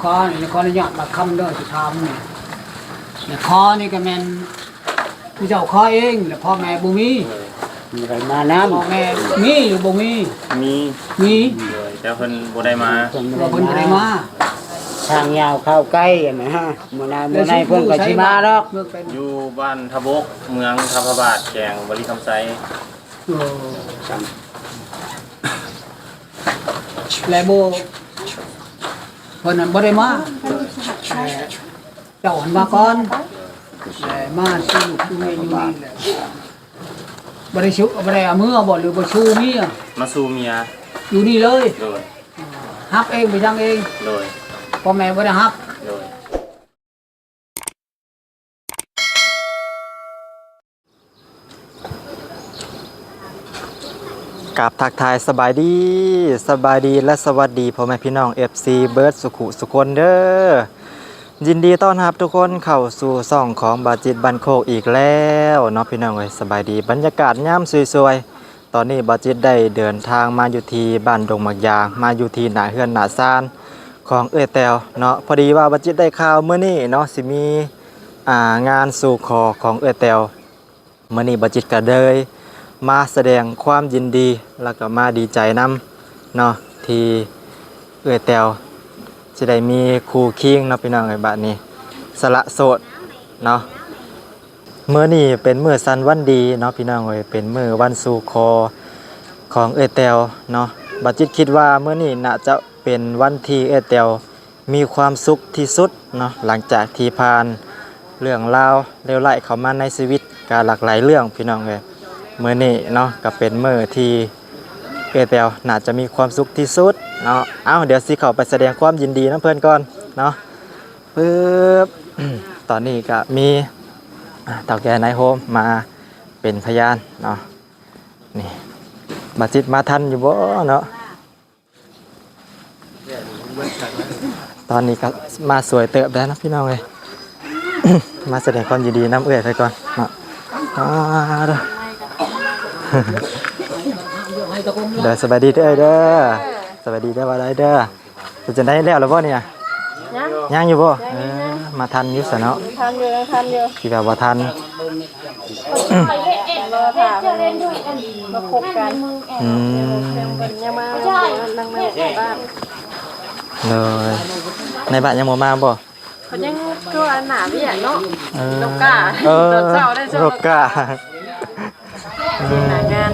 ຂໍ ຂໍອະນຸຍາດບາດຄຳເດີ ຊິຖາມນີ້ ແລະຂໍນີ້ກໍແມ່ນຜູ້ເຈົ້າຂໍເອງ ແລະພໍ່ແມ່ບໍ່ມີ ມີໃຜມານຳ ພໍ່ແມ່ມີຫຼືບໍ່ມີ? ມີ ມີ ໂດຍ ແຕ່ເພິ່ນບໍ່ໄດ້ມາ ເພິ່ນບໍ່ໄດ້ມາ ເພິ່ນບໍ່ໄດ້ມາ ທາງຍາວຄາວໄກຫັ້ນນະ ມື້ໜ້າມື້ໃນເພິ່ນກໍຊິມາດອກ ຢູ່ບ້ານທະບົກ ເມືອງທ່າພະບາດ ແຂວງບໍລິຄຳໄຊ ເອີ ແລະບໍ່ ເພິ່ນນັ້ນບໍ່ໄດ້ມາ ແລະເຈົ້າຫັ້ນມາກ່ອນ ແລະມາສູ່ລູກສູ່ເມຍຢູ່ນີ້ແຫຼະ ບໍ່ໄດ້ຊຸ ບໍ່ໄດ້ເອົາເມືອບໍ່ ຫຼືບໍ່ຊູເມຍ? ມາຊູເມຍ ຢູ່ນີ້ເລີຍ ໂດຍ ຮັບເອງໄປຍັງເອງ ໂດຍ ພໍ່ແມ່ບໍ່ໄດ້ຮັບ ໂດຍ ກາບທັກທາຍສະບາຍດີ ສະບາຍດີ ແລະ ສະຫວັດດີພໍ່ແມ່ພີ່ນ້ອງ ເອັຟຊີ ເບິດສຸຂຸສຸຄົນເດີ ຍິນດີຕ້ອນຮັບທຸກຄົນເຂົ້າສູ່ຊ່ອງຂອງບ່າວຈິດບ້ານໂຄກອີກແລ້ວເນາະ ພີ່ນ້ອງເອີຍ ສະບາຍດີ ບັນຍາກາດຍາມສວຍໆ ຕອນນີ້ບ່າວຈິດໄດ້ເດີນທາງມາຢູ່ທີ່ບ້ານດົງໝາກຢາງ ມາຢູ່ທີ່ໜ້າເຮືອນໜ້າຊານຂອງເອື້ອຍແຕ້ວເນາະ ພໍດີວ່າບ່າວຈິດໄດ້ຂ່າວມື້ນີ້ເນາະ ຊິມີ ອ່າ ງານສູ່ຂໍຂອງເອື້ອຍແຕ້ວ ມື້ນີ້ບ່າວຈິດກໍເລີຍມາສະແດງຄວາມຍິນດີ ແລ້ວກໍມາດີໃຈນຳເນາະ ທີ່ເອື້ອຍແຕ້ວຊິໄດ້ມີຄູ່ຄີງເນາະ ພີ່ນ້ອງເອີຍ ບາດນີ້ສະຫຼະໂສດເນາະ. ມື້ນີ້ເປັນມື້ສັນວັນດີເນາະ ພີ່ນ້ອງເອີຍ ເປັນມື້ວັນສູ່ຂໍຂອງເອື້ອຍແຕ້ວເນາະ. ບ່າວຈິດຄິດວ່າມື້ນີ້ໜ້າຈະເປັນວັນທີ່ເອື້ອຍແຕ້ວ ມີຄວາມສຸກທີ່ສຸດເນາະ ຫຼັງຈາກທີ່ຜ່ານເລື່ອງລາວເລວຮ້າຍເຂົ້າມາໃນຊີວິດກະຫຼາກຫຼາຍເລື່ອງ ພີ່ນ້ອງເອີຍ. ມື້ນີ້ເນາະ ກະເປັນມື້ທີ່ເອື້ອຍແຕ້ວໜ້າຈະມີຄວາມສຸກທີ່ສຸດເນາະ. ເອົ້າ ດຽວຊິເຂົ້າໄປສະແດງຄວາມຍິນດີນຳເພິ່ນກ່ອນເນາະ. ປຶບ ຕອນນີ້ກະມີ ອ່າ ເຖົ້າແກ່ນາຍໂຮມມາເປັນພະຍານເນາະ. ນີ້ ບ່າວຈິດມາທັນຢູ່ບໍ່ເນາະ? ຕອນນີ້ກໍມາສວຍເຕີບແລ້ວເນາະ ພີ່ນ້ອງເອີຍ. ມາສະແດງຄວາມຍິນດີນຳເອື້ອຍເພິ່ນກ່ອນເນາະ. ອ່າ ເດີ ເດີ ສະບາຍດີເດີ້ເອື້ອຍເດີ້. ສະບາຍດີເດີ້ ວ່າໄດ້ເດີ້. ເປັນຈັ່ງໃດ ແລ້ວແລ້ວບໍ່ນີ້ນະ? ຍັງ ຍັງຢູ່ບໍ່? ຍັງ ເອີ ຍັງ ມາທັນຢູ່ຊະເນາະ. ທັນຢູ່ ຍັງທັນຢູ່ ທີ່ວ່າບໍ່ທັນ. ລໍຖ້າເພິ່ນມາຄົບກັນ. ອືມ ເພິ່ນຍັງມາ ນັ່ງໃນບ້ານ. ໂດຍ ໃນບ້ານຍັງບໍ່ມາບໍ່? ເພິ່ນຍັງຄືວ່າໜ້າວຽກເນາະ. ເອີ ລົກກ້າ ເອີ ຕອນເຊົ້າໄດ້ ລົກກ້າ ເຮັດໜ້າງານ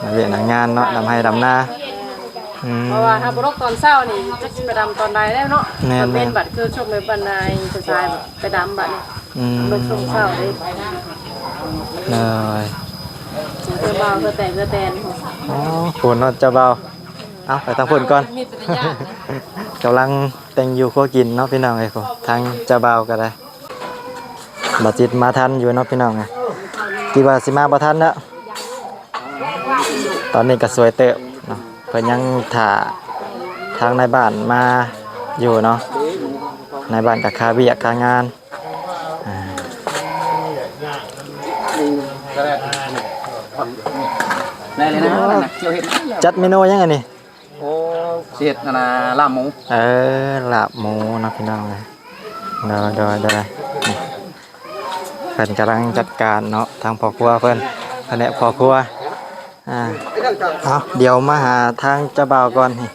ໜ້າວຽກໜ້າງານເນາະ ດຳໄຮ່ດຳນາ. ອືມ ເພາະວ່າຖ້າບໍ່ລົກຕອນເຊົ້ານີ້ ຈັກຊິໄປດຳຕອນໃດແລ້ວເນາະ. ແມ່ນໆ ເປັນບັດຄືຊ່ວງໃນບັນນາຍສາຍ ໄປດຳບັດນີ້. ອືມ ເບິ່ງຊ່ວງເຊົ້າເດ້. ໂດຍ ເຈົ້າບ່າວເຮືອແຕກເຮືອແຕນ. ອໍ ພຸ້ນເນາະເຈົ້າບ່າວ. ເອົາ ໄປທາງພຸ້ນກ່ອນ. ມີແຕ່ຍາກນະ ກຳລັງແຕ່ງຢູ່ຄົວກິນເນາະ ພີ່ນ້ອງເອີຍ. ທາງເຈົ້າບ່າວກໍໄດ້ ບ່າວຈິດມາທັນຢູ່ເນາະ ພີ່ນ້ອງເອີຍ. ຄິດວ່າຊິມາບໍ່ທັນແລ້ວ. ຕອນນີ້ກໍສວຍເຕີບເນາະ ເພິ່ນຍັງຖ້າທາງນາຍບ້ານມາຢູ່ເນາະ. ນາຍບ້ານກໍຄາວຽກຄາງານ. ອ່າ ໄດ້ເລີຍນະ ຈັດເມນູຫຍັງອັນນີ້? ໂອ້ ຊິເຮັດອັນນ່າ ລາບໝູ. ເອີ ລາບໝູເນາະ ພີ່ນ້ອງເອີຍ. ໂດຍ ໂດຍ ໂດຍ. ເພິ່ນກຳລັງຈັດການເນາະ ທາງພໍ່ຄົວເພິ່ນ ພະແນກພໍ່ຄົວ. ອ່າ ເອົາ ດຽວມາຫາທາງເຈົ້າບ່າວກ່ອນ. ນີ້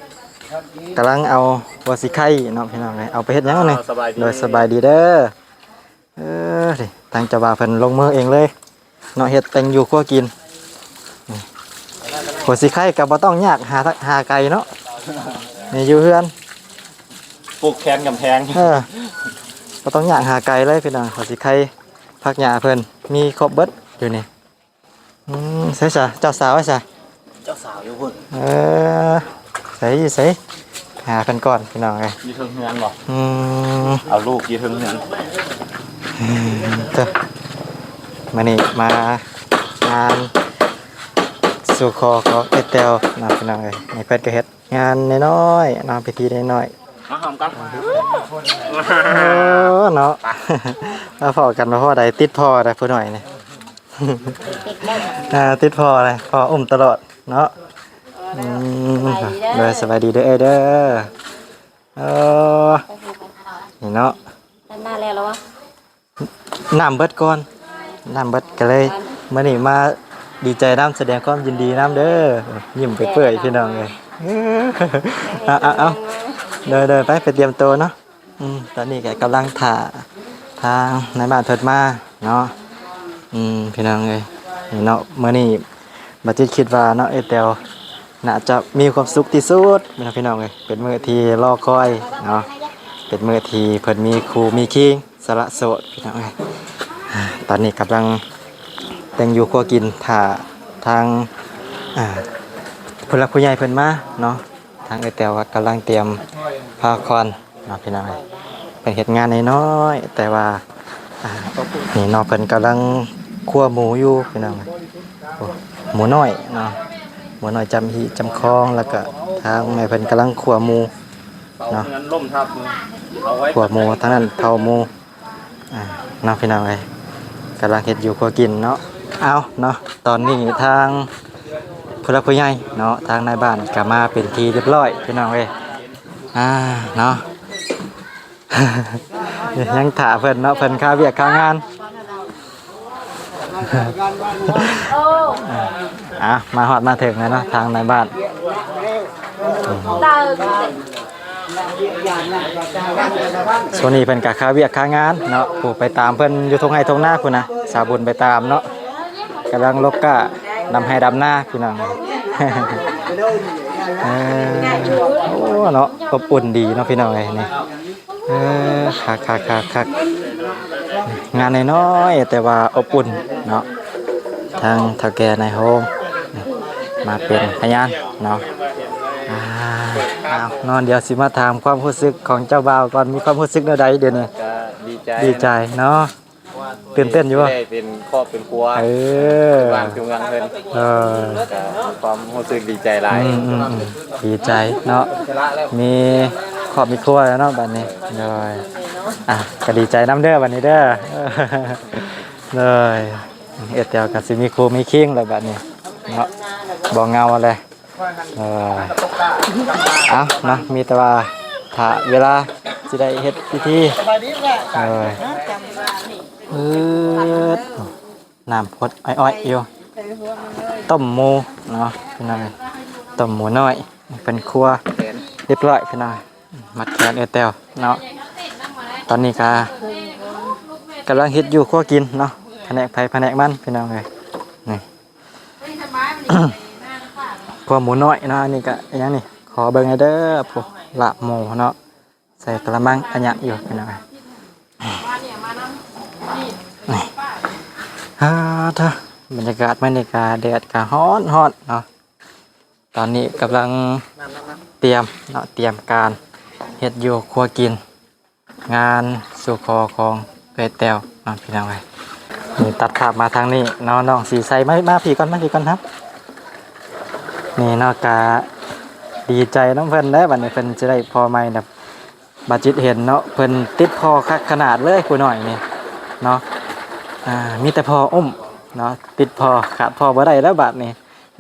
ກຳລັງເອົາຫົວສີໄຄເນາະ ພີ່ນ້ອງເອີຍ. ເອົາໄປເຮັດຫຍັງນີ້? ໂດຍ ສະບາຍດີເດີ. ເອີ ນີ້ ທາງເຈົ້າບ່າວເພິ່ນລົງມືເອງເລີຍເນາະ ເຮັດແຕ່ງຢູ່ຄົວກິນ. ນີ້ ຫົວສີໄຄກໍບໍ່ຕ້ອງຍາກຫາ ຫາໄກເນາະ. ນີ້ ຢູ່ເຮືອນ ປູກແຄມກຳແພງ. ເອີ ບໍ່ຕ້ອງຍາກຫາໄກເລີຍ ພີ່ນ້ອງ. ຫົວສີໄຄ ຜັກຫຍ້າເພິ່ນມີຄົບເບິດຢູ່ນີ້. ອືມ ໃສຊະ ເຈົ້າສາວໃສຊະ? ເຈົ້າສາວຢູ່ພຸ້ນ. ເອີ ໃສ ຢູ່ໃສ? ຫາເພິ່ນກ່ອນ ພີ່ນ້ອງເອີຍ. ຢູ່ເທິງເຮືອນບໍ່? ອືມ ເອົາລູກຢູ່ເທິງເຮືອນ. ອືມ ເຕີ ມື້ນີ້ມາງານສູ່ຂໍຂອງເອື້ອຍແຕ້ວເນາະ ພີ່ນ້ອງເອີຍ. ນີ້ເພິ່ນກໍເຮັດງານນ້ອຍໆເນາະ ພິທີນ້ອຍໆ. ມາຫອມກັນ. ເອີ ເນາະ ມາພໍ້ກັນ ມາພໍ້ໃດ ຕິດພໍ່ໃດຜູ້ນ້ອຍນີ້. ອ່າ ຕິດພໍ່ເລີຍ ພໍ່ອຸ້ມຕະຫຼອດເນາະ. ອືມ ສະບາຍດີເດີ ໂດຍ ສະບາຍດີເດີເອື້ອຍເດີ. ເອີ ນີ້ເນາະ ນັ້ນມາແລ້ວລະວະ? ນ້ຳເບິດກ່ອນ ນ້ຳເບິດກໍເລີຍ ມື້ນີ້ມາດີໃຈນຳ ສະແດງຄວາມຍິນດີນຳເດີ ຍິ້ມເປື່ອຍໆ ພີ່ນ້ອງເອີຍ. ເອົາໆໆ ໂດຍໆ ໄປ ໄປຕຽມໂຕເນາະ. ອືມ ຕອນນີ້ກໍກຳລັງຖ້າທາງນາຍບ້ານເພິ່ນມາເນາະ. ອືມ ພີ່ນ້ອງເອີຍ ນີ້ເນາະ ມື້ນີ້ ບາຈິດຄິດວ່າເນາະ ເອື້ອຍແຕວໜ້າຈະມີຄວາມສຸກທີ່ສຸດເນາະ ພີ່ນ້ອງເອີຍ ເປັນມື້ທີ່ລໍຄອຍເນາະ ເປັນມື້ທີ່ເພິ່ນມີຄູ່ມີຄີງ ສະຫຼະໂສດ ພີ່ນ້ອງເອີຍ. ຕອນນີ້ກຳລັງແຕ່ງຢູ່ຄົວກິນ ຖ້າທາງ ອ່າ ຜູ້ຫຼັກຜູ້ໃຫຍ່ເພິ່ນມາເນາະ. ທາງເອື້ອຍແຕວກໍກຳລັງຕຽມຜ້າຄອນເນາະ ພີ່ນ້ອງເອີຍ ເພິ່ນເຮັດງານນ້ອຍໆ ແຕ່ວ່າ ອ່າ ນີ້ເນາະ ເພິ່ນກຳລັງຂົ້ວໝູຢູ່ ພີ່ນ້ອງເອີຍ. ໂອ້ ໝູນ້ອຍເນາະ ໝູນ້ອຍຈຳຮີຈຳຄອງ ແລ້ວກໍທາງແມ່ເພິ່ນກຳລັງຂົ້ວໝູເນາະ ຂົ້ວໝູ ທາງນັ້ນເຜົາໝູ ອ່າ ເນາະ ພີ່ນ້ອງເອີຍ ກຳລັງເຮັດຢູ່ຄົວກິນເນາະ. ເອົາເນາະ ຕອນນີ້ທາງຜູ້ຫຼັກຜູ້ໃຫຍ່ເນາະ ທາງນາຍບ້ານກໍມາເປັນທີ່ຮຽບຮ້ອຍ ພີ່ນ້ອງເອີຍ. ອ່າ ເນາະ ຍັງຖ້າເພິ່ນເນາະ ເພິ່ນຄາວຽກຄາວງານ. ອ່າ ມາຮອດມາເຖິງແລ້ວເນາະ ທາງນາຍບ້ານ. ຊ່ວງນີ້ເພິ່ນກໍຄາວຽກຄາງານເນາະ ຜູ້ໄປຕາມເພິ່ນຢູ່ທົ່ງໄຮ່ທົ່ງນາພຸ້ນນະ ສາວບຸນໄປຕາມເນາະ ກຳລັງລົກກ້າດຳໄຮ່ດຳນາ ພີ່ນ້ອງ. ເອີ ໂອ້ ເນາະ ອົບອຸ່ນດີເນາະ ພີ່ນ້ອງເອີຍ ນີ້. ເອີ ຄັກໆໆໆ ງານນ້ອຍໆ ແຕ່ວ່າອົບອຸ່ນເນາະ ທາງເຖົ້າແກ່ນາຍໂຮມມາເປັນພະຍານເນາະ. ອ່າ ເອົາເນາະ ດຽວຊິມາຖາມຄວາມຮູ້ສຶກຂອງເຈົ້າບ່າວກ່ອນ ມີຄວາມຮູ້ສຶກແນວໃດດຽວນີ້? ກໍດີໃຈ ດີໃຈເນາະ ຕື່ນເຕັ້ນຢູ່ບໍ່? ໄດ້ເປັນຄອບເປັນຄົວ ເອີ ເປັນບ້ານເປັນເມືອງເພິ່ນ ເອີ ກໍມີຄວາມຮູ້ສຶກດີໃຈຫຼາຍ. ອືມໆໆ ດີໃຈເນາະ ມີຄອບມີຄົວແລ້ວເນາະບັດນີ້. ໂດຍ ອ່ະ ກໍດີໃຈນຳເດີບັດນີ້ເດີ. ໂດຍ ເອື້ອຍແຕວກໍຊິມີຄູ່ມີຄີງແລ້ວບັດນີ້ເນາະ ບໍ່ເຫງົາແລ້ວ. ເອີ ເອົາເນາະ ມີແຕ່ວ່າຖ້າເວລາຊິໄດ້ເຮັດພິທີ. ເອີ ອືດ ນ້ຳພົດອ້ອຍໆຢູ່ ຕົ້ມໝູເນາະ ພີ່ນ້ອງ ຕົ້ມໝູນ້ອຍ ເພິ່ນຄົວຮຽບຮ້ອຍ ພີ່ນ້ອງ ມັດແຂນເອື້ອຍແຕວເນາະ. ຕອນນີ້ກະກຳລັງເຮັດຢູ່ຄົວກິນເນາະ ພະແນກໃຜພະແນກມັນ ພີ່ນ້ອງເອີຍ ນີ້. ພວກໝູນ້ອຍເນາະ ອັນນີ້ກະຫຍັງນີ້ ຂໍເບິ່ງແດ່ເດີ ພວກລາບໝູເນາະ ໃສ່ກະລະມັງອາຍະຢູ່ພີ່ນ້ອງ. ນີ້ ອ່າ ເທີ ບັນຍາກາດມື້ນີ້ກະແດດກະຮ້ອນໆເນາະ. ຕອນນີ້ກຳລັງຕຽມເນາະ ຕຽມການເຮັດຢູ່ຄົວກິນ ງານສູ່ຂໍຂອງເອື້ອຍແຕວເນາະ ພີ່ນ້ອງເອີຍ. ນີ້ຕັດພາບມາທາງນີ້ເນາະ ນ້ອງສີໃສ ມາ ມາພີ້ກ່ອນ ມາພີ້ກ່ອນຄັບ. ນີ້ເນາະ ກະດີໃຈນຳເພິ່ນແຫຼະ ບັດນີ້ເພິ່ນຈະໄດ້ພໍ່ໃໝ່ນະ. ບາດຈິດເຫັນເນາະ ເພິ່ນຕິດພໍ່ຄັກຂະໜາດເລີຍ ຜູ້ນ້ອຍນີ້ເນາະ. ອ່າ ມີແຕ່ພໍ່ອຸ້ມເນາະ ຕິດພໍ່ ຂາດພໍ່ບໍ່ໄດ້ແລ້ວບາດນີ້.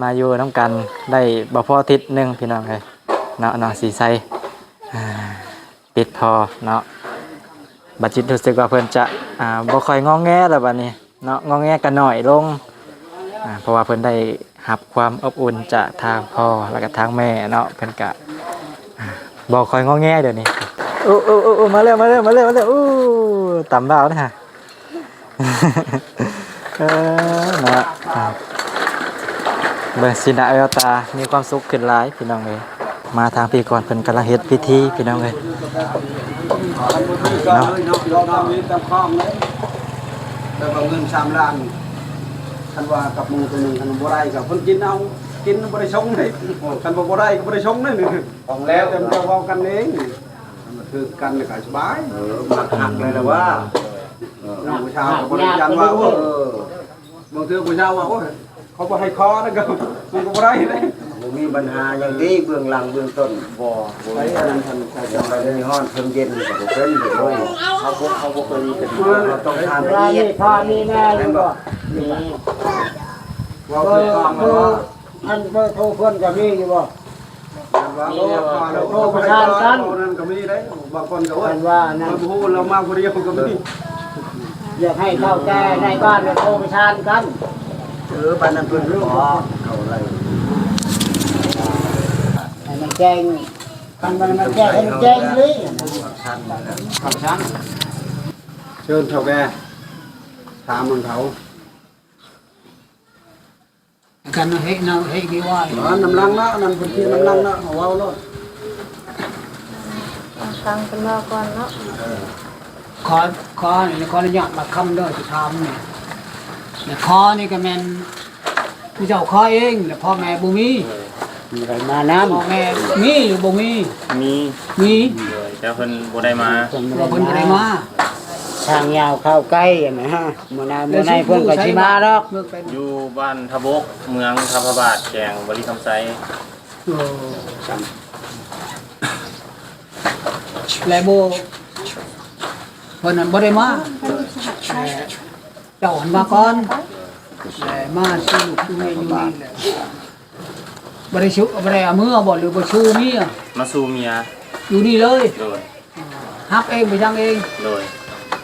ມາຢູ່ນຳກັນໄດ້ບໍ່ພໍທິດໜຶ່ງ ພີ່ນ້ອງເອີຍເນາະ ນ້ອງສີໃສ ອ່າ ຕິດພໍ່ເນາະ. ບາດຈິດຮູ້ສຶກວ່າເພິ່ນຈະ ອ່າ ບໍ່ຄ່ອຍງອແງແລ້ວບາດນີ້ເນາະ ງອແງກໍໜ້ອຍລົງ ອ່າ ເພາະວ່າເພິ່ນໄດ້ຮັບຄວາມອົບອຸ່ນຈາກທາງພໍ່ ແລ້ວກໍທາງແມ່ເນາະ ເພິ່ນກະ ອ່າ ບໍ່ຄ່ອຍງອແງດຽວນີ້. ໂອ້ ໂອ້ ໂອ້ ໂອ້ ມາແລ້ວ ມາແລ້ວ ມາແລ້ວ ມາແລ້ວ ໂອ້ ຕຳບ່າວນະ. ເອີ ເນາະ ອ່າ ເບິ່ງສີໜ້າແວວຕາມີຄວາມສຸກຂຶ້ນຫຼາຍ ພີ່ນ້ອງເອີຍ. ມາທາງພີ້ກ່ອນ ເພິ່ນກຳລັງເຮັດພິທີ ພີ່ນ້ອງເອີຍ ເນາະ. ແຕ່ວ່າເງິນສາມລ້ານ ຄັນວ່າກັບໝູໂຕໜຶ່ງ ຄັນບໍ່ໄດ້ກໍເພິ່ນກິນເອົາ ກິນບໍ່ໄດ້ຊົງເດ້ ຄັນວ່າບໍ່ໄດ້ກໍບໍ່ໄດ້ຊົງເດ້. ຂອງແລ້ວ ແຕ່ເຈົ້າເວົ້າກັນເອງ ມັນຖືກກັນກໍສະບາຍ. ເອີ ມັນຫັກເລີຍລະວ່າ ເອີ ຜູ້ຊາວກໍບໍ່ໄດ້ຢ້ານວ່າ ເອີ ບາງເທື່ອຜູ້ຊາວວ່າ ໂອ້ຍ ເຂົາບໍ່ໃຫ້ຂໍນະ ກໍມັນກໍບໍ່ໄດ້ເດ້. ບໍ່ມີບັນຫາຫຍັງເດ້ ເບື້ອງຫຼັງເບື້ອງຕົ້ນ ບໍ່ ບໍ່ມີອັນນັ້ນ. ຄັນໃສ່ຈັ່ງໃດມີຮ້ອນເທິງເຢັນກໍບໍ່ເປັນເລີຍ. ເຮົາບໍ່ ເຮົາບໍ່ເຄີຍມີ ເຮົາຕ້ອງຖາມລະອຽດ. ມີ ພາມີນາຢູ່ບໍ່? ມີ ເວົ້າຖືກຕ້ອງແລ້ວ. ອັນເບີໂທເພິ່ນກໍມີຢູ່ບໍ່? ວ່າໂອ້ ໂອ້ ປະສານກັນ ນັ້ນກໍມີໄດ້ ບາງຄົນກໍ ໂອ້ຍ ເພິ່ນວ່ານັ້ນ ຂ້ອຍບໍ່ຮູ້ ລາວມາຜູ້ດຽວກໍມີ ຢາກໃຫ້ເຖົ້າແກ່ນາຍບ້ານໂທປະສານກັນ ເອີ ປານນັ້ນເພິ່ນຂໍເຂົ້າໄດ້ ໃຫ້ມັນແຈ້ງ ຄັນມັນ ມັນແຈ້ງ ໃຫ້ມັນແຈ້ງເລີຍ ປະສານ ປະສານ ເຊີນເຖົ້າແກ່ ຖາມມັນເຂົາ. ກັນເຮັດນະ ເຮັດດີວ່າ ເອີ ນຳຫຼັງເນາະ ນັ້ນເພິ່ນເຄຍນຳຫຼັງເນາະ ເວົ້າໂລດ ຟັງເພິ່ນເວົ້າກ່ອນເນາະ ເອີ ຂໍ ຂໍ ຂໍອະນຸຍາດບາດຄຳເດີ ຊິຖາມນີ້ ແລະ ຂໍນີ້ກໍແມ່ນຜູ້ເຈົ້າຂໍເອງ ແລະ ພໍ່ແມ່ບໍ່ມີ ມີໃຜມານຳ ພໍ່ແມ່ມີຫຼືບໍ່ມີ? ມີ ມີ ໂດຍ ແຕ່ເພິ່ນບໍ່ໄດ້ມາ ເພິ່ນບໍ່ໄດ້ມາ ເພິ່ນບໍ່ໄດ້ມາ ທາງຍາວເຂົ້າໃກ້ຫັ້ນນະ ມື້ໜ້າມື້ໃນເພິ່ນກໍຊິມາດອກ ຢູ່ບ້ານທະບົກ ເມືອງທ່າພະບາດ ແຂວງບໍລິຄຳໄຊ ໂອ້ ແລະບໍ່ ເພິ່ນນັ້ນບໍ່ໄດ້ມາ ແລະເຈົ້າຫັ້ນມາກ່ອນ ແລະມາສູ່ລູກສູ່ເມຍຢູ່ນີ້ແຫຼະ ບໍ່ໄດ້ຊຸ ບໍ່ໄດ້ເອົາເມືອບໍ່ ຫຼືບໍ່ຊູເມຍ? ມາຊູເມຍ ຢູ່ນີ້ເລີຍ ໂດຍ ຮັບເອງໄປຍັງເອງ ໂດຍ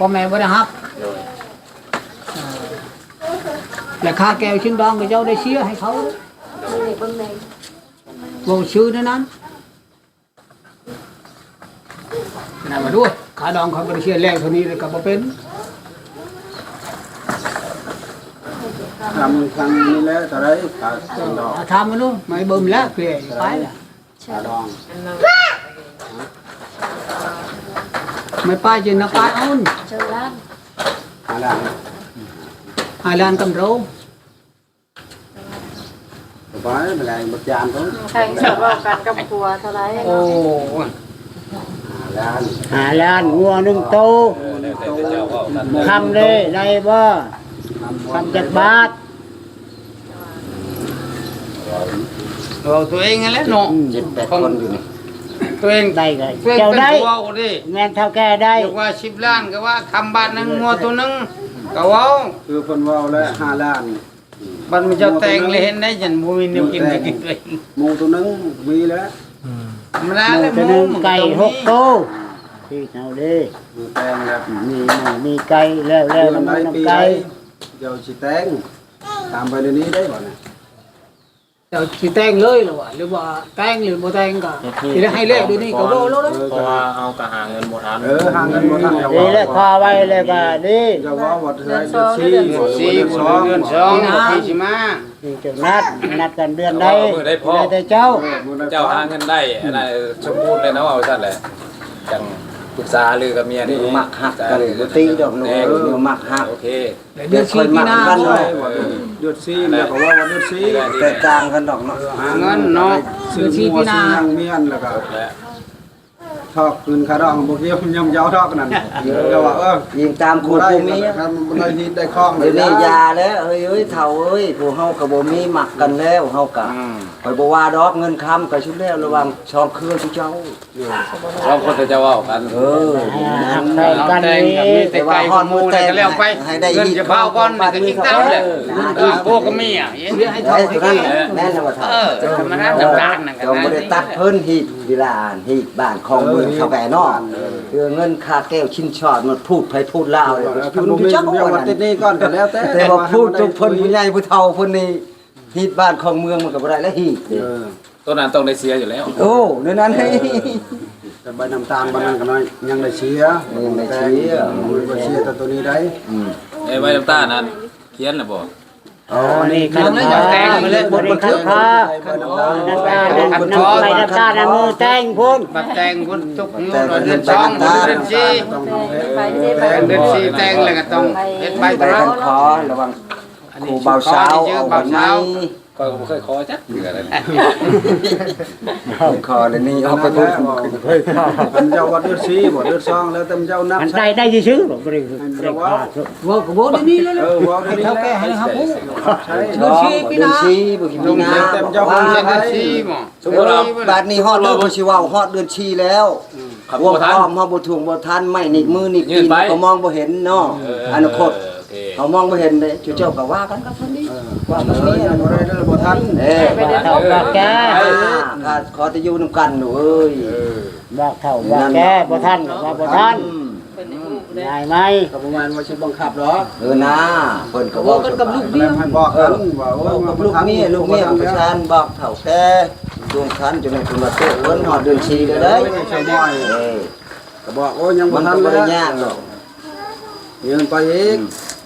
ພໍ່ແມ່ບໍ່ໄດ້ຮັບ ໂດຍ ເອີ ແລະຄ່າແກ້ວຊິນດອງກໍເຈົ້າໄດ້ເສຍໃຫ້ເຂົາ ໂດຍ ເວົ້າຊື່ແນວນັ້ນ ນຳມາດ້ວຍ ຄ່າດອງເຂົາບໍ່ໄດ້ເສຍ ແລ້ວເທົ່ານີ້ແລ້ວກໍບໍ່ເປັນ ຖາມທາງນີ້ແຫຼະ ເທົ່າໃດຄ່າດອງ ຖາມມາດູ ໄມ່ເບິ່ງແລ້ວ ເພຍໄປລະ ຄ່າດອງ ໄມ່ປ້າຈິນນະປ້າເອົາ ຫ້າລ້ານ ຫ້າລ້ານກຳໂດ ໄປແມະ ບໍ່ຈານເພິ່ນ ໃຄສອດເວົ້າກັນກັບຜົວເທົ່າໃດ? ໂອ້ຍ ຫ້າລ້ານ ຫ້າລ້ານ ງົວໜຶ່ງໂຕ ເອີ ແລ້ວແຕ່ເຈົ້າເວົ້າກັນ ຄຳເດ້ ໄດ້ບໍ່? ຄຳຈັກບາດ? ເວົ້າຕົວເອງຫັ້ນແຫຼະເນາະ ອືມ ເຈັດແປດຄົນຢູ່ນີ້ ຕົວເອງໄດ້ກໍ ຕົວເອງເຈົ້າໄດ້ ເປັນຜູ້ເວົ້າເດ້ ແມ່ນເຖົ້າແກ່ໄດ້ ຢາກວ່າສິບລ້ານກໍວ່າ ຄຳບາດໜຶ່ງ ງົວໂຕໜຶ່ງກໍເວົ້າ ຄືເພິ່ນເວົ້າແຫຼະ ຫ້າລ້ານ ບັດມື້ເຈົ້າແຕ່ງແລ້ວເຫັນໄດ້ ຍັງບໍ່ມີແນວກິນ ແຕ່ງ ກິນຕົວເອງ ໝູໂຕໜຶ່ງມີແລ້ວ ອືມ ທຳມະດາແຫຼະ ໝູໂຕໜຶ່ງ ໝູ ໄກ່ຫົກໂຕ ທີ່ເຮົາເດ້ ມື້ແຕ່ງແລ້ວ ມີໝູມີໄກ່ແລ້ວ ແລ້ວນຳໝູນຳໄກ່ ເຈົ້າຊິແຕ່ງ ຕາມໄປເດີນີ້ໄດ້ບໍ່ນະ? ເຈົ້າຊິແຕ່ງເລີຍຫຼືວ່າ ຫຼືວ່າແຕ່ງຫຼືບໍ່ແຕ່ງກໍ ເຮັດ ຊິໄດ້ໃຫ້ແລ້ວດຽວນີ້ກໍເວົ້າໂລດ ເອີ ເພາະວ່າເຮົາກໍຫາເງິນບໍ່ທັນ ເອີ ຫາເງິນບໍ່ທັນ ເອີ ນີ້ແຫຼະ ຄາໄວ້ແລ້ວກໍນີ້ ຢ່າເວົ້າວ່າເດືອນສີ່ ເດືອນສີ່ ເດືອນສອງ ເດືອນສອງ ປີໜ້າ ປີຊິມາ ນີ້ເຈົ້ານັດ ນັດກັນເດືອນໃດ ເວົ້າມື້ໃດພໍ ແລ້ວແຕ່ເຈົ້າ ເອີ ມື້ໃດພໍ ເຈົ້າຫາເງິນໄດ້ ອືມ ອັນນັ້ນສົມບູນແລ້ວເນາະ ເອົາຊັ້ນແຫຼະ ຈັ່ງປຶກສາຫາລືກັບເມຍນີ້ ມັກຮັກກັນ ບໍ່ຕິດອກເນາະ ເອີ ມັກຮັກ ໂອເຄ ແລ້ວເດືອນສີ່ປີໜ້າ ເອີ ເດືອນສີ່ແລ້ວກໍເວົ້າວ່າເດືອນສີ່ ແຕກຕ່າງກັນດອກເນາະ ຫາເງິນເນາະ ເດືອນສີ່ປີໜ້າ ຊື້ຫຍັງມີອັນແລ້ວກໍ ທອກເງິນຄ່າດອງບໍ່ກ່ຽວ ຍອມເຈົ້າດອກນັ້ນ ແຕ່ວ່າ ເອີ ຍິງຕາມຄູ່ ບໍ່ໄດ້ ຜູ້ເມຍ ບໍ່ໄດ້ຮີດໄດ້ຄອງ ດຽວນີ້ຢ່າແລ້ວ ເອີຍ ເອີຍ ເຖົ້າເອີຍ ພວກເຮົາກໍບໍ່ມີ ມັກກັນແລ້ວ ເຮົາກໍ ອືມ ຂ້ອຍບໍ່ວ່າດອກ ເງິນຄຳກໍສຸດແລ້ວ ລະຫວ່າງສອງເຄືອນເຈົ້າ ສອງຄົນເຈົ້າເວົ້າກັນ ເອີ ໃຫ້ຮັກໃສ່ກັນ ແຕ່ວ່າຮອດມື້ແຕ່ງ ໃຫ້ໄດ້ ເງິນຈະເຜົາກ່ອນ ກໍອີກຕາມແຫຼະ ເອີ ພວກກັບເມຍ ເສຍໃຫ້ເຂົາ ໃຫ້ເຂົາ ແມ່ນແລ້ວວ່າເຖົ້າ ເອີ ທຳມະດາ ນ້ຳຕານນັ້ນກໍ ເຈົ້າບໍ່ໄດ້ຕັດເພິ່ນ ຮີດເວລາ ຮີດບ້ານຂອງເມືອງເຖົ້າແກ່ເນາະ ເອີ ເລື່ອງເງິນຄ່າແກ້ວຊິນສອດ ມັນພູດໃຜພູດລາວ ເອີ ເຈົ້າວ່າຕິດນີ້ກ່ອນກໍແລ້ວແຕ່ ແຕ່ວ່າພູດທຸກເພິ່ນ ຜູ້ໃຫຍ່ຜູ້ເຖົ້າເພິ່ນນີ້ ຮີດບ້ານຂອງເມືອງ ມັນກໍບໍ່ໄດ້ແລ້ວ ຮີດ ເອີ ໂຕນັ້ນຕ້ອງໄດ້ເສຍຢູ່ແລ້ວ ໂອ້ ແນວນັ້ນ ເອີ ແຕ່ໃບນ້ຳຕານ ໃບນັ້ນກໍນ້ອຍ ຍັງໄດ້ເສຍ ຍັງໄດ້ເສຍ ບໍ່ໄດ້ເສຍແຕ່ໂຕນີ້ໄດ໋ ອືມ ເອີ ໃບນ້ຳຕານນັ້ນຂຽນແລ້ວບໍ່? ອໍ ອັນນີ້ ອັນນີ້ ຄັນແຕ່ງໄປເລີຍ ບໍ່ໄດ້ຄັບຄາ ນ້ຳຕານ ນ້ຳຕານ ນ້ຳຕານ ນ້ຳຕານ ມື້ແຕ່ງພຸ້ນ ບັດແຕ່ງພຸ້ນ ຕົກຢູ່ເດືອນສອງ ເດືອນສີ່ ເດືອນສີ່ແຕ່ງແລ້ວກໍຕ້ອງເຮັດໃບ ໃບຄັນຂໍ ລະຫວ່າງ ອັນນີ້ ຄູ່ບ່າວສາວ ເອົາໃບໃໝ່ ຂ້ອຍກໍບໍ່ເຄີຍຂໍຈັກເທື່ອເລີຍ ຂໍແລ້ວໜີອອກໄປພຸ້ນ ເຄີຍຂໍ ອັນເຈົ້າວ່າເດືອນສີ່ບໍ່ ເດືອນສອງ ແລ້ວແຕ່ເຈົ້ານັບ ອັນໃດໄດ້ຊື່ໆ ບໍ່ໄດ້ ບໍ່ໄດ້ຂໍ ເວົ້າກໍເວົ້າດຽວນີ້ເລີຍ ເອີ ເວົ້າດຽວນີ້ ເຖົ້າແກ່ໃຫ້ຮັບຮູ້ ເດືອນສີ່ປີໜ້າ ເດືອນສີ່ບໍ່ກິນປີໜ້າ ແຕ່ເຈົ້າ ເດືອນສີ່ບໍ່ ສົມມຸດວ່າ ບາດນີ້ຮອດເດືອນ ຂ້ອຍຊິເວົ້າ ຮອດເດືອນສີ່ແລ້ວ ອືມ ພວກພ້ອມເຮົາບໍ່ທວງບໍ່ທັນ ໄມ້ໜີບມືໜີບຕີນ ເຮົາກໍມອງບໍ່ເຫັນເນາະ ເອີ ອະນາຄົດ ເອີ ໂອເຄ ເຮົາມອງບໍ່ເຫັນເດ້ ເຈົ້າກໍວ່າກັນກັບເພິ່ນນີ້ ເອີ ເອີ ຍັງບໍ່ໄດ້ເດີ ບໍ່ທັນ ເອີ ບໍ່ເຖົ້າບໍ່ແກ່ ອ່າ ກໍຂໍແຕ່ຢູ່ນຳກັນລູກເອີຍ ບໍ່ເຖົ້າບໍ່ແກ່ ບໍ່ທັນກໍວ່າບໍ່ທັນ ງ່າຍໄໝ? ກໍບໍ່ແມ່ນວ່າຊິບັງຄັບດອກ ເອີນາ ເພິ່ນກໍເວົ້າກັບລູກເມຍ ບອກກັນວ່າ ເອີ ເວົ້າກັບລູກເມຍ ລູກເມຍກໍປະສານບອກເຖົ້າແກ່ ຊ່ວງຄັນ ຈັ່ງໃດເພິ່ນວ່າເຕີເພິ່ນຮອດເດືອນສີ່ແລ້ວເດ້ ເອີ ກໍບອກ ໂອ້ຍ ຍັງບໍ່ທັນ ມັນກໍບໍ່ໄດ້ຍາກດອກ ເງິນໄປອີກ ອືມ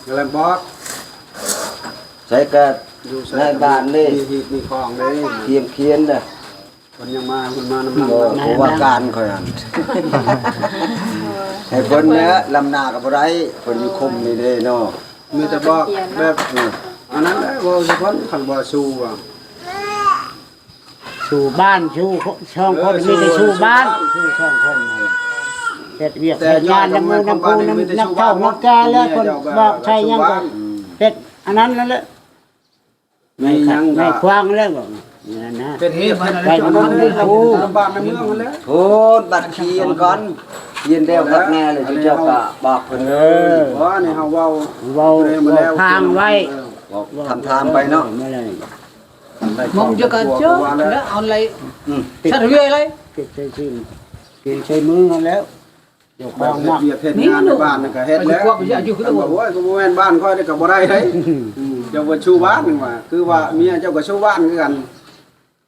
ກໍແລ້ວບອກ ໃສກໍ ຢູ່ໃສ ໃນບ້ານເດ້ ມີຮີດມີຄອງເດ້ ກຽມຂຽນເດ້ ເພິ່ນຍັງມາ ເພິ່ນມານຳຫຼັງ ບໍ່ ຜູ້ວ່າການຂ້ອຍຫັ້ນ ໃຫ້ເພິ່ນແຫຼະ ລຳໜ້າກໍບໍ່ໄດ້ ເພິ່ນຢູ່ຄຸ້ມນີ້ເດ້ເນາະ ມີແຕ່ບອກແບບ ອືມ ອັນນັ້ນແຫຼະ ເວົ້າໃສ່ເພິ່ນ ຄັນວ່າສູ້ວ່າ ສູ່ບ້ານ ສູ່ຊ່ອງຄົນ ເອີ ມີແຕ່ສູ່ບ້ານ ສູ່ຊ່ອງຄົນ ເຮັດວຽກເຮັດງານນຳໝູ່ນຳຄູ່ ນຳ ນຳເຖົ້ານຳແກ່ແລ້ວ ເພິ່ນບອກໃສ່ຫຍັງກໍເຮັດອັນນັ້ນນັ້ນແຫຼະ ມີຫຍັງກໍ ໃນຂວາງແລ້ວ ນັ້ນນະ ເຮັດວຽກເຮັດງານນຳໝູ່ນຳຄູ່ ນຳບ້ານນຳເມືອງຫັ້ນແຫຼະ ໂພດບັດຂຽນກ່ອນ ຂຽນແລ້ວຄັກແນ່ແລ້ວ ເຈົ້າກໍບອກເພິ່ນເລີຍ ເອີ ວ່ານີ້ເຮົາເວົ້າ ເວົ້າ ເວົ້າຄ້າງໄວ້ ເອີ ເວົ້າຖາມໆໄປເນາະ ເອີ ມາເລີຍ Mong jaga aja, ya, online. ອືມ Satu ya, lai. ເກັບໃສ່ຊິ້ນ ເກັບໃສ່ມືຫັ້ນແລ້ວ ເຈົ້າຂອງມັກ ເຮັດວຽກເຮັດງານໃນບ້ານນີ້ກໍເຮັດແລ້ວ ມັນຊິກວາດກໍຢາກຢູ່ຄືກັນ ໂອ້ຍ ກໍບໍ່ແມ່ນບ້ານຂ້ອຍນີ້ກໍບໍ່ໄດ້ເດ້ ອືມ ເຈົ້າວ່າສູ່ບ້ານວ່າ ຄືວ່າເມຍເຈົ້າກໍສູ່ບ້ານຄືກັນ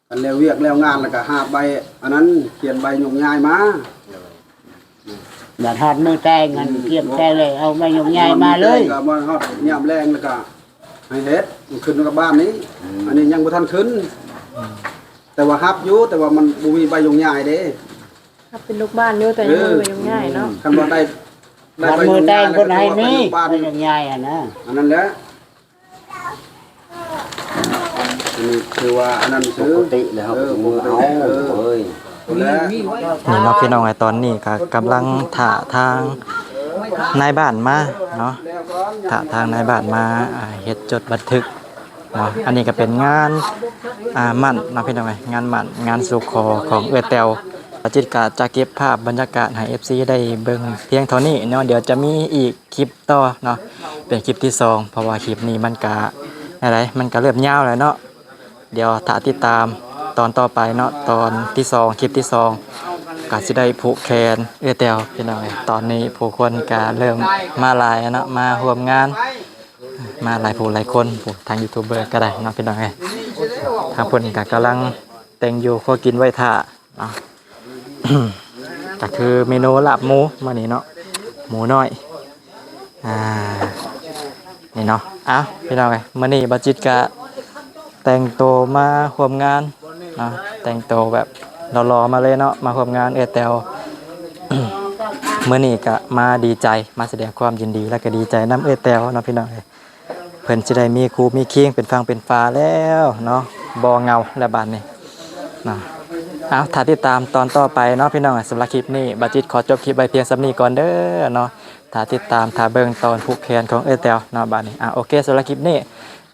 ຄັນແລ້ວວຽກແລ້ວງານແລ້ວກໍຫາບໃບອັນນັ້ນ ຂຽນໃບຍົກຍ້າຍມາ ບາດຮອດມື້ແຕ່ງຫັ້ນ ອືມ ກຽມແຕ່ງເລີຍ ເອົາໃບຍົກຍ້າຍມາເລີຍ ກໍມາຮອດຍາມແລງແລ້ວກໍໃຫ້ເຮັດ ມັນຂຶ້ນກັບບ້ານນີ້ ອືມ ອັນນີ້ຍັງບໍ່ທັນຂຶ້ນ ອືມ ແຕ່ວ່າຮັບຢູ່ ແຕ່ວ່າມັນບໍ່ມີໃບຍົກຍ້າຍເດ້ ຮັບເປັນລູກບ້ານຢູ່ ແຕ່ຍັງບໍ່ມີໃບຍົກຍ້າຍເນາະ ເອີ ຄັນວ່າໄດ້ ໄດ້ໃບຍົກຍ້າຍ ຮອດມື້ແຕ່ງເພິ່ນໃຫ້ມີ ໃບຍົກຍ້າຍຫັ້ນນະ ອັນນັ້ນແຫຼະ ອັນນີ້ຄືວ່າອັນນັ້ນຄື ປົກກະຕິແລ້ວ ເຮົາກໍຊິເມືອເອົາ ເອີ ເອີ ເອີຍ ນີ້ເນາະພີ່ນ້ອງເອີຍ ຕອນນີ້ກໍກຳລັງຖ້າທາງນາຍບ້ານມາເນາະ ຖ້າທາງນາຍບ້ານມາ ອ່າ ເຮັດຈົດບັນທຶກເນາະ ອັນນີ້ກໍເປັນງານ ອ່າ ໝັ້ນເນາະພີ່ນ້ອງເອີຍ ງານໝັ້ນ ງານສູ່ຂໍຂອງເອື້ອຍແຕ້ວ ອາຈິດກໍຈະເກັບພາບບັນຍາກາດໃຫ້ເອັຟຊີໄດ້ເບິ່ງພຽງເທົ່ານີ້ເນາະ ດຽວຈະມີອີກ ຄລິບຕໍ່ເນາະ ເປັນຄລິບທີສອງ ເພາະວ່າຄລິບນີ້ມັນກະ ແນວໃດ ມັນກະເລີ່ມຍາວແລ້ວເນາະ ດຽວຖ້າຕິດຕາມຕອນຕໍ່ໄປເນາະ ຕອນທີສອງ ຄລິບທີສອງ ກະຊິໄດ້ຜູກແຂນເອື້ອຍແຕ້ວພີ່ນ້ອງເອີຍ ຕອນນີ້ຜູ້ຄົນກະເລີ່ມມາຫຼາຍເນາະ ມາຮ່ວມງານ ມາຫຼາຍຜູ້ຫຼາຍຄົນ ຜູ້ທາງຢູທູບເບີກະໄດ້ເນາະພີ່ນ້ອງເອີຍ ທາງເພິ່ນກະກຳລັງແຕ່ງຢູ່ຄົວກິນໄວ້ຖ້າ ເນາະ ກໍຄືເມນູລາບໝູມື້ນີ້ເນາະ ໝູນ້ອຍ ອ່າ ນີ້ເນາະ ເອົ້າ ພີ່ນ້ອງເອີຍ ມື້ນີ້ບ່າວຈິດກະແຕ່ງໂຕມາຮ່ວມງານເນາະ ແຕ່ງໂຕແບບຫຼໍ່ໆມາເລີຍເນາະ ມາຮ່ວມງານເອື້ອຍແຕ້ວ ມື້ນີ້ກະມາດີໃຈ ມາສະແດງຄວາມຍິນດີ ແລະກະດີໃຈນຳເອື້ອຍແຕ້ວເນາະ ພີ່ນ້ອງເອີຍ. ເພິ່ນຊິໄດ້ມີຄູ່ມີຄຽງເປັນຝັ່ງເປັນຝາແລ້ວເນາະ ບໍ່ເຫງົາແລ້ວບາດນີ້ເນາະ. ເອົາ ຖ້າຕິດຕາມຕອນຕໍ່ໄປເນາະພີ່ນ້ອງ. ສຳລັບຄລິບນີ້ ບ່າວຈິດຂໍຈົບຄລິບໄວ້ພຽງສ່ຳນີ້ກ່ອນເດີເນາະ. ຖ້າຕິດຕາມ ຖ້າເບິ່ງຕອນຜູກແຂນຂອງເອື້ອຍແຕ້ວເນາະ. ບາດນີ້ ອາ ໂອເຄ ສຳລັບຄລິບນີ້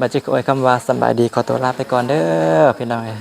ບ່າວຈິດກໍອວຍຄຳວ່າສະບາຍດີ ຂໍຕົວລາໄປກ່ອນເດີພີ່ນ້ອງເອີຍ.